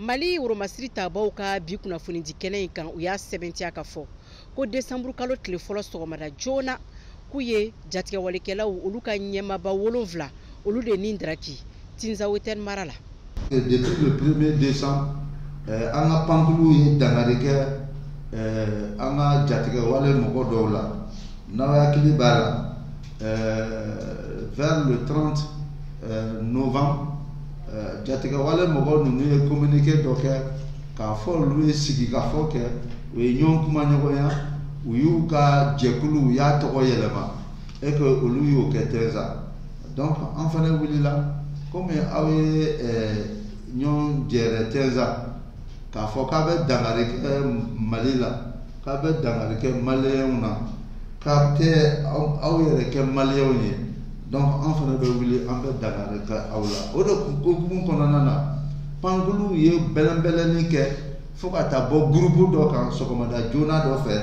Mali woromasiri tabaw ka bi kunnafonidi kɛnɛ in kan, u y'a sɛbɛntiya ka fɔ ko desanburu kalo tile fɔlɔ sɔgɔmada joona, k'u ye jatigɛwalekɛlaw olu ka ɲɛmaaba 7 olu de ni daraki Tinzawetɛni mara la. Depuis le 1er décembre, an ka pankulu ye dankari kɛ an ka jatigɛwale mɔgɔ dɔw la. N'aw hakili b'a la, vers le 30 novembre, jatigɛwale mɔgɔ ninnu ye communiqué dɔ kɛ k'a fɔ olu ye sigikafɔ kɛ, u ye ɲɔgɔn kuma ɲɔgɔnya, u y'u ka jɛkulu, u y'a tɔgɔ yɛlɛma et que olu y'o kɛ Tɛnza. Donc an fana wulila, komi aw ye ɲɔgɔn jɛrɛ Tɛnza k'a fɔ k'a bɛ dankari kɛ Mali la, k'a bɛ dankari kɛ maliyɛnw na, k'a tɛ aw yɛrɛ kɛ maliyɛnw ye. Donc an fana bɛ wuli, an bɛ dankari kɛ aw la. O de hukumu kɔnɔna na, pankulu ye bɛlɛnbɛlɛnni kɛ fo ka taa bɔ gurupu dɔ kan sɔgɔmada joona dɔ fɛ.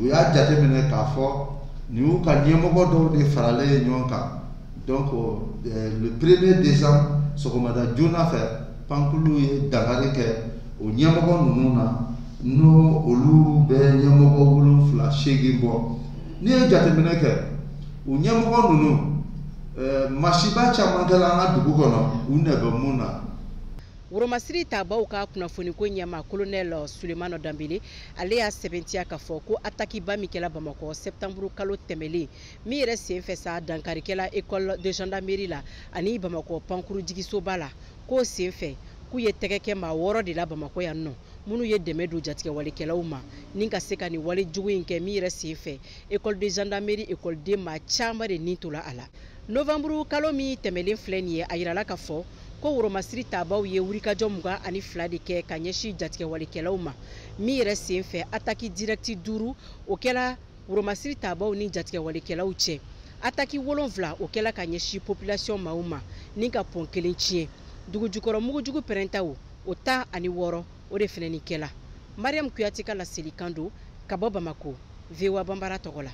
U y'a jateminɛ k'a fɔ nin y'u ka ɲɛmɔgɔ dɔw de faralen ye ɲɔgɔn kan. Donc le 1er décembre sɔgɔmada joona fɛ, pankulu ye dankari kɛ o ɲɛmɔgɔ ninnu na, n'o olu bɛ ɲɛmɔgɔ 7 8 bɔ. N'i ye jateminɛ kɛ, u ɲɛmɔgɔ ninnu, masiba caman kɛla an ka dugu kɔnɔ, u nɛ bɛ mun na. Woromasiri tabaw ka kunnafoniko ɲɛma, colonel Sulemana Danbele, ale y'a sɛbɛntiya k'a fɔ ko atakiba min kɛla Bamakɔ septembre kalo tɛmɛlen min yɛrɛ senfɛ sa, dankarikɛla école de gendarmerie la ani Bamakɔ pankurujigisoba la, k'o senfɛ k'u ye tɛgɛ kɛ maa 6 de la Bamakɔ yan nɔ, minnu ye dɛmɛ don jatigɛwalekɛlaw ma ni ka se ka nin wale jugu in kɛ. Min yɛrɛ senfɛ, école de gendarmerie école maa caman de nin tola a la. Novembre kalo min tɛmɛlen filɛ nin ye, a yirala ka fɔ ko woromasiri tabaw ye wulikajɔ 22 de kɛ ka ɲɛsin jatigɛwalekɛlaw ma. Min yɛrɛ senfɛ, ataki direct 5 o kɛla woromasiri tabaw ni jatigɛwalekɛlaw cɛ, ataki 7 o kɛla ka ɲɛsin population maaw ma ni ka pɔn 1 tiɲɛ, dugujukɔrɔ mugujugu pɛrɛntaw o 16 o de fɛnɛ ni kɛla. Mariam Kuyate ka laselikan don ka bɔ Bamako, VOA Banbara tɔgɔ la.